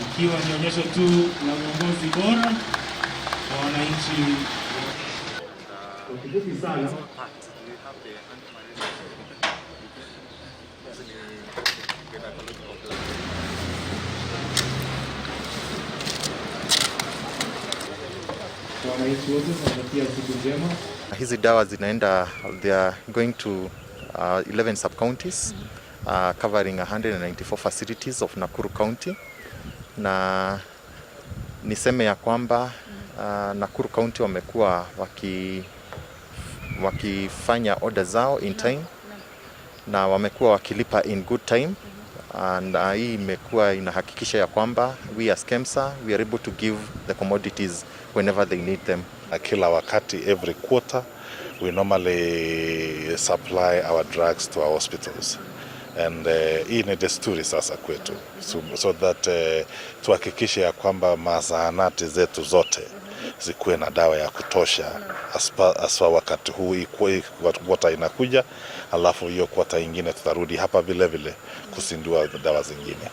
Ikiwa ni onyesho tu la uongozi bora kwa wananchi. Kwa kifupi sana. Wananchi wote tunatakia siku njema. Hizi dawa zinaenda, they are going to 11 sub counties covering 194 facilities of Nakuru County, na niseme ya kwamba Nakuru County wamekuwa wakifanya order zao in time na wamekuwa wakilipa in good time and hii imekuwa inahakikisha ya kwamba we as KEMSA, we are able to give the commodities whenever they need them. Na kila wakati, every quarter, we normally supply our drugs to our hospitals and hii ni desturi sasa kwetu so that tuhakikishe ya kwamba mazahanati zetu zote zikuwe na dawa ya kutosha, haswa wakati huu quarter inakuja, alafu hiyo quarter ingine tutarudi hapa vile vile kuzindua dawa zingine.